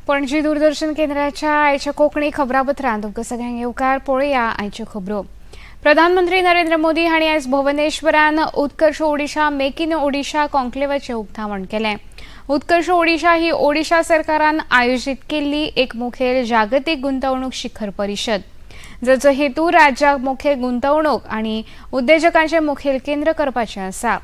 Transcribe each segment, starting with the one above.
पणजी दूरदर्शन केंद्राच्या आयच्या कोंकणी खबरापत्रांत तुमकां सगळ्यांक येवकार. पळोवया आयच्यो खबरो. प्रधानमंत्री नरेंद्र मोदी हांणी आयज भुवनेश्वरान उत्कर्ष ओडिशा मेक इन ओडिशा कॉन्क्लेवाचें उक्तावण केलें. उत्कर्ष ओडिशा ही ओडिशा सरकारान आयोजीत केल्ली एक मुखेल जागतीक गुंतवणूक शिखर परिशद, जाचो हेतू राज्याक मुखेल गुंतवणूक आनी उद्देजकांचें मुखेल केंद्र करपाचें आसा.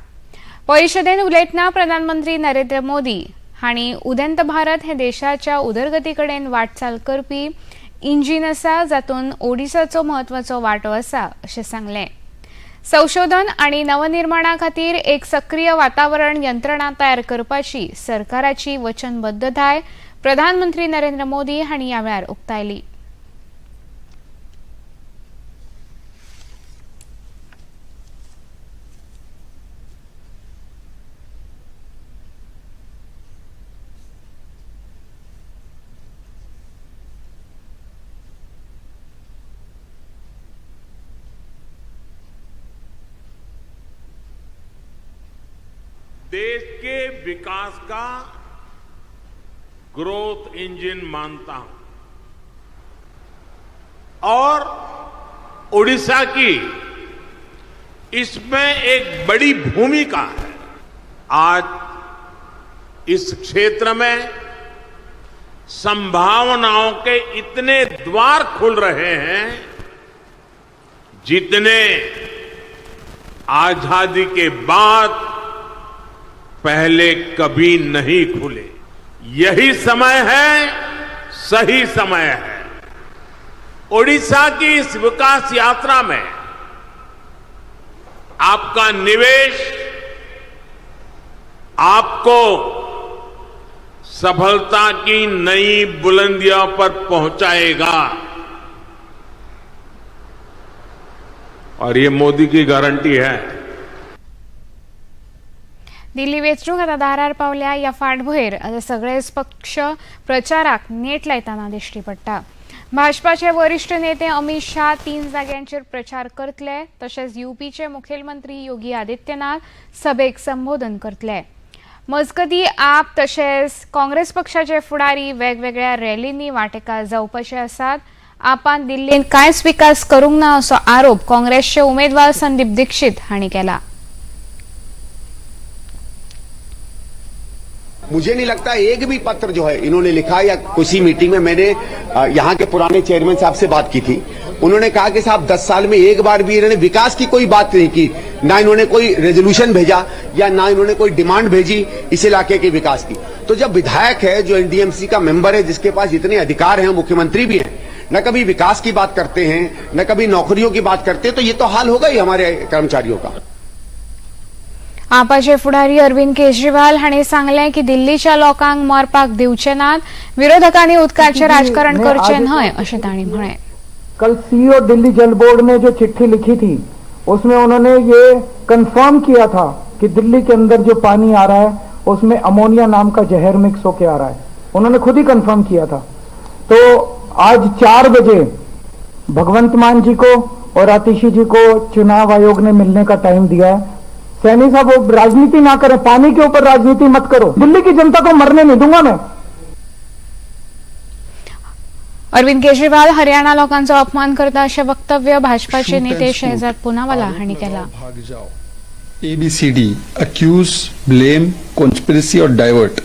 परिशदेन उलयतना प्रधानमंत्री नरेंद्र मोदी हांणी उदेंत भारत हे देशाच्या उदरगती कडेन वाटचाल करपी इंजीन आसा, जातूंत ओडिशाचो म्हत्वाचो वांटो आसा अशें सांगलें. संशोधन आनी नवनिर्माणा खातीर एक सक्रीय वातावरण यंत्रणा तयार करपाची सरकाराची वचनबद्दताय प्रधानमंत्री नरेंद्र मोदी हांणी ह्या वेळार उक्तायली. देश के विकास का ग्रोथ इंजन मानता हूं और उड़ीसा की इसमें एक बड़ी भूमिका है। आज इस क्षेत्र में संभावनाओं के इतने द्वार खुल रहे हैं जितने आजादी के बाद पहले कभी नहीं खुले। यही समय है, सही समय है। ओडिशा की इस विकास यात्रा में आपका निवेश आपको सफलता की नई बुलंदियों पर पहुंचाएगा और ये मोदी की गारंटी है। दिल्ली वेंचणूक आतां दारार पावल्या. ह्या फाटभुंयेर आतां सगळेच पक्ष प्रचाराक नेट लायतना दिश्टी पडटा. भाजपाचे वरिश्ठ नेते अमित शाह 3 जाग्यांचेर प्रचार करतले, तशेंच युपीचे मुखेलमंत्री योगी आदित्यनाथ सभेक संबोधन करतले. मजगतीं आप तशेंच काँग्रेस पक्षाचे फुडारी वेगवेगळ्या रॅलींनी वांटेकार जावपाचे आसात. आपान दिल्लींत कांयच विकास करूंक ना असो आरोप काँग्रेसचे उमेदवार संदीप दीक्षित हांणी केला. मुझे नहीं लगता एक भी पत्र जो है इन्होंने लिखा या किसी मीटिंग में। मैंने यहाँ के पुराने चेयरमैन साहब से बात की थी। उन्होंने कहा कि साहब, 10 साल में एक बार भी इन्होंने विकास की कोई बात नहीं की, ना इन्होंने कोई रेजोल्यूशन भेजा या ना इन्होंने कोई डिमांड भेजी इस इलाके के विकास की। तो जब विधायक है, जो एनडीएमसी का मेंबर है, जिसके पास इतने अधिकार हैं, मुख्यमंत्री भी हैं, न कभी विकास की बात करते हैं, न कभी नौकरियों की बात करते हैं, तो ये तो हाल होगा ही हमारे कर्मचारियों का। आपाचे फुडारी अरविंद केजरीवाल हांणी सांगलें की दिल्लीच्या लोकांक मरपाक दिवचे नात, विरोधकांनी उदकाचें राजकारण करचें न्हय अशें तांणी म्हळें. कल सीईओ दिल्ली जल बोर्ड ने जो चिट्ठी लिखी थी, उसमें उन्होंने ये कंफर्म किया था कि दिल्ली के अंदर जो पानी आ रहा है, उसमें अमोनिया नाम का जहर मिक्स होके आ रहा है। उन्होंने खुद ही कंफर्म किया था। तो आज 4 बजे भगवंत मान जी को और आतिशी जी को चुनाव आयोग ने मिलने का टाइम दिया है। सैनी साहब, वो राजनीति ना करें, पानी के ऊपर राजनीति मत करो। दिल्ली की जनता को मरने नहीं दूंगा मैं। अरविंद केजरीवाल हरियाणा लोकांचो अपमान करता अशें वक्तव्य भाजपाचे नेते शहजाद पुनावाला हांणी केलां. भाग जाओ। A B C D, accuse, blame, conspiracy Aur divert,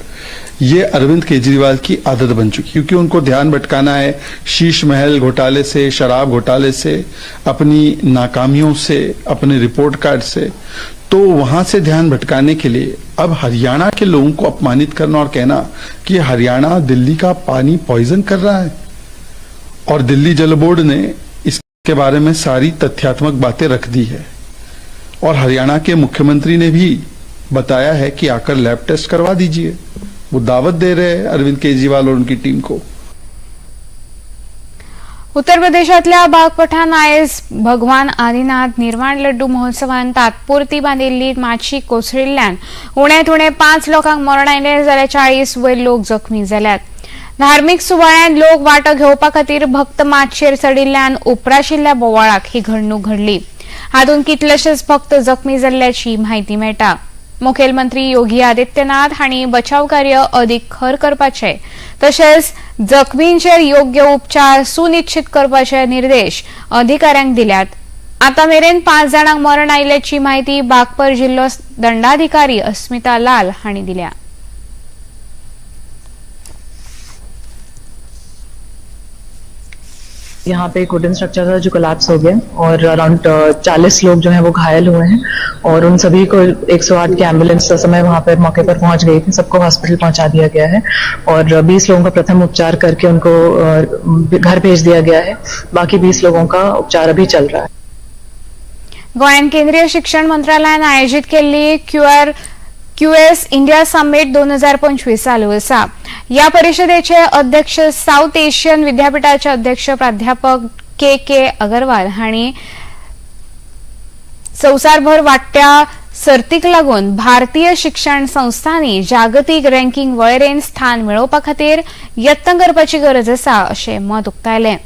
ये अरविंद केजरीवाल की आदत बन चुकी, क्योंकि उनको ध्यान भटकाना है शीश महल घोटाले से, शराब घोटाले से, अपनी नाकामियों से, अपने रिपोर्ट कार्ड से। तो वहां से ध्यान भटकाने के लिए अब हरियाणा के लोगों को अपमानित करना और कहना कि हरियाणा दिल्ली का पानी पॉइजन कर रहा है और दिल्ली जल बोर्ड ने इसके बारे में सारी तथ्यात्मक बातें रख दी है और हरियाणा के मुख्यमंत्री ने भी बताया है कि आकर लैब टेस्ट करवा दीजिए। वो दावत दे रहे हैं अरविंद केजरीवाल और उनकी टीम को। उत्तर प्रदेशातल्या बागपठान आयज भगवान आदिनाथ निर्वाण लड्डू महोत्सवान तात्पुरती बांदिल्ली माची कोसळिल्ल्यान उण्यात उणे 5 लोकांक मरण आयलें, जाल्यार 40 वयर लोक जखमी जाल्यात. धार्मीक सुवाळ्यांत लोक वांटो घेवपा खातीर भक्त माचयेर चडिल्ल्यान उप्राशिल्ल्या बोवाळाक ही घडणूक घडली. हातूंत कितलेशेच भक्त जखमी जाल्ल्याची म्हायती मेळटा. मुखेलमंत्री योगी आदित्यनाथ हांणी बचाव कार्य अदीक खर करपाचे तशेंच जखमींचेर योग्य उपचार सुनिश्चित करपाचे निर्देश अधिकाऱ्यांक दिल्यात. आतां मेरेन 5 जाणांक मरण आयिल्ल्याची म्हायती बागपर जिल्लो दंडाधिकारी अस्मिता लाल हांणी दिल्या. यहाँ पे एक वुडन स्ट्रक्चर था जो कोलैप्स हो गया और अराउंड 40 लोग जो हैं वो घायल हुए हैं और उन सभी को 108 की एम्बुलेंस समय वहाँ पर मौके पर पहुंच गई थी. सबको हॉस्पिटल पहुंचा दिया गया है और 20 लोगों का प्रथम उपचार करके उनको घर भेज दिया गया है. बाकी 20 लोगों का उपचार अभी चल रहा है. गोंयांत केंद्रीय शिक्षण मंत्रालयान आयोजीत केल्ली क्यूएस इंडिया समिट 2025 चालू आसा. या परिशदेचे अध्यक्ष साऊथ एशियन विद्यापीठाचे अध्यक्ष प्राध्यापक के के अगरवाल हांणी संवसारभर वाडट्या सर्तीक लागून भारतीय शिक्षण संस्थांनी जागतीक रँकिंग वळेरेन स्थान मेळोवपा खातीर यत्न करपाची गरज आसा अशें मत उक्तायलें.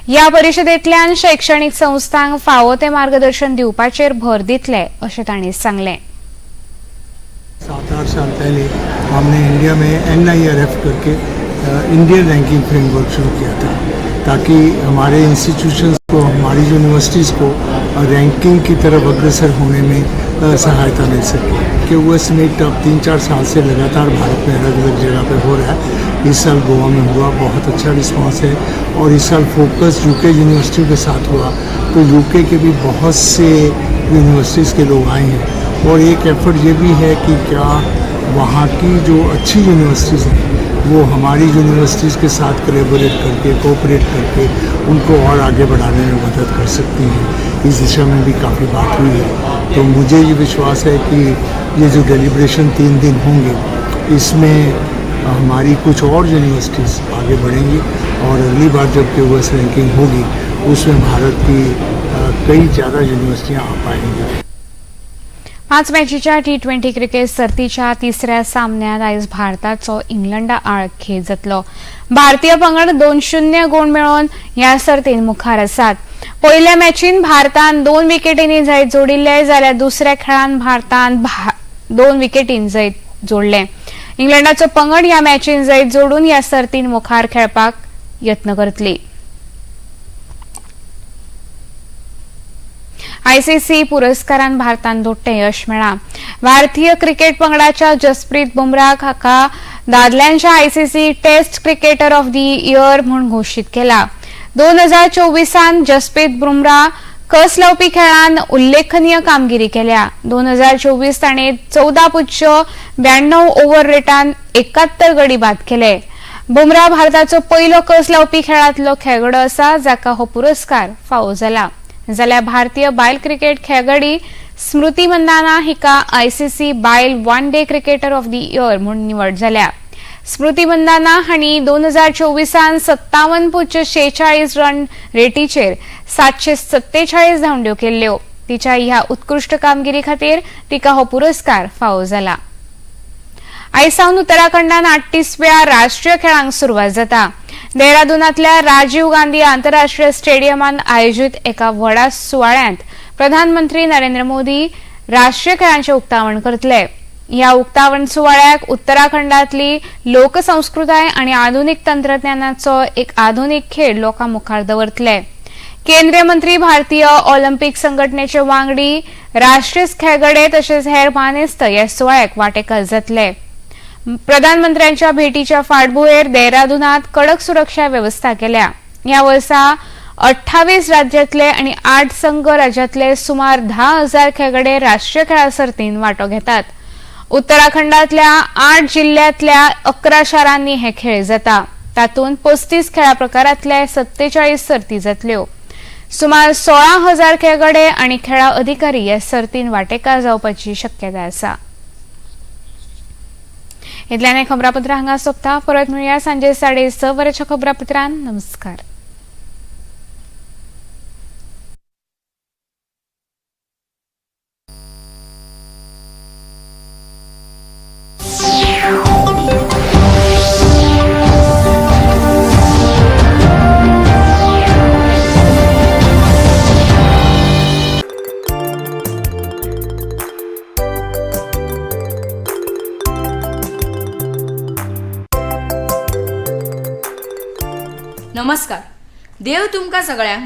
या परिशदेंतल्यान शैक्षणीक संस्थांक फावो ते मार्गदर्शन दिवपाचेर भर दितले अशें तांणी सांगलें. 7-8 साल पहले हमने इंडिया में NIRF करके इंडियन रैंकिंग फ्रेमवर्क शुरू किया था, ताकि हमारे इंस्टीट्यूशंस को, हमारी यूनिवर्सिटीज़ को रैंकिंग की तरफ अग्रसर होने में सहायता मिल सके. कि वो समिट अब 3-4 साल से लगातार भारत में अलग अलग जगह पे हो रहा है. इस साल गोवा में हुआ, बहुत अच्छा रिस्पांस है और इस साल फोकस यूके यूनिवर्सिटी के साथ हुआ, तो यूके के भी बहुत से यूनिवर्सिटीज़ के लोग आए हैं. और एक एफर्ट ये भी है कि क्या वहाँ की जो अच्छी यूनिवर्सिटीज़ हैं वो हमारी यूनिवर्सिटीज़ के साथ कोलैबोरेट करके, कोऑपरेट करके उनको और आगे बढ़ाने में मदद कर सकती हैं. इस दिशा में भी काफ़ी बात हुई है. तो मुझे ये विश्वास है कि ये जो डेलिब्रेशन 3 दिन होंगे, इसमें हमारी कुछ और यूनिवर्सिटीज़ आगे बढ़ेंगी और अगली बार जब क्यूएस रैंकिंग होगी उसमें भारत की कई ज़्यादा यूनिवर्सिटियाँ आ पाएंगी. 5 मॅचीच्या T20 cricket सर्तीच्या तिसऱ्या सामन्यात आयज भारताचो इंग्लंडा आड खेळ जातलो. भारतीय पंगड 2-0 गुण मेळोवन ह्या सर्तीन मुखार आसात. पयल्या मॅचीन भारतान 2 विकेटींनी जैत जोडिल्ले, जाल्यार दुसऱ्या खेळान भारतान 2 विकेटीन जैत जोडले. इंग्लंडाचो पंगड ह्या मॅचीन जैत जोडून ह्या सर्तीन मुखार खेळपाक यत्न करतली. आयसीसी पुरस्कारान भारतान दोट्टें यश मेळ्ळां. भारतीय क्रिकेट पंगडाच्या जसप्रीत बुमराक हाका दादल्यांच्या ICC test cricketer of the year म्हूण घोशीत केला. 2024 जसप्रीत बुमरा कस लावपी खेळान उल्लेखनीय कामगिरी केल्या. 2024 ताणें 14.92 ओव्हर रेटान 71 गडी बाद केले. बुमरा भारताचो पयलो कस लावपी खेळांतलो खेळगडो आसा जाका हो पुरस्कार फावो जाला. जाल्यार भारतीय बायल क्रिकेट खेळगडी स्मृती मंदाना हिका आयसीसी बायल one day cricketer of the year म्हूण निवड जाल्या. स्मृती मंदाना हांणी 2024 57.46 रन रेटीचेर 747 धांवड्यो केल्ल्यो. तिच्या ह्या उत्कृश्ट कामगिरी खातीर तिका हो पुरस्कार फावो जाला. आयज सावन उत्तराखंडान 38व्या राष्ट्रीय खेळांक सुरवात जाता. देहरादूनांतल्या राजीव गांधी आंतरराष्ट्रीय स्टेडियमांत आयोजीत एका व्हडा सुवाळ्यांत प्रधानमंत्री नरेंद्र मोदी राष्ट्रीय खेळांचें उक्तावण करतले. ह्या उक्तावण सुवाळ्याक उत्तराखंडांतली लोकसंस्कृताय आनी आधुनीक तंत्रज्ञानाचो एक आधुनीक खेळ लोकां मुखार दवरतले. केंद्रीय मंत्री, भारतीय ऑलिम्पिक संघटनेचे वांगडी, राष्ट्रीय खेळगडे तशेंच हेर मानेस्त ह्या सुवाळ्याक वांटेकार जातले. प्रधानमंत्र्यांच्या भेटीच्या फाटभुंयेर देहरादूनात कडक सुरक्षा व्यवस्था केल्या. ह्या वर्सा 28 राज्यांतले आनी 8 संघ राज्यांतले सुमार 10,000 खेळगडे राष्ट्रीय खेळा सर्तीन वांटो घेतात. उत्तराखंडांतल्या 8 जिल्ह्यांतल्या 11 शारांनी हे खेळ जाता. तातूंत 35 खेळा प्रकारांतले 47 सर्ती जातल्यो. सुमार 16,000 खेळगडे आनी खेळा अधिकारी ह्या सर्तीन वांटेकार जावपाची शक्यताय आसा. इतल्यान हें खबरापत्र हांगा सोंपता. परत मेळुया सांजे 6:30 वरांच्या खबरापत्रान. नमस्कार. नमस्कार, देव तुमकां सगळ्यांक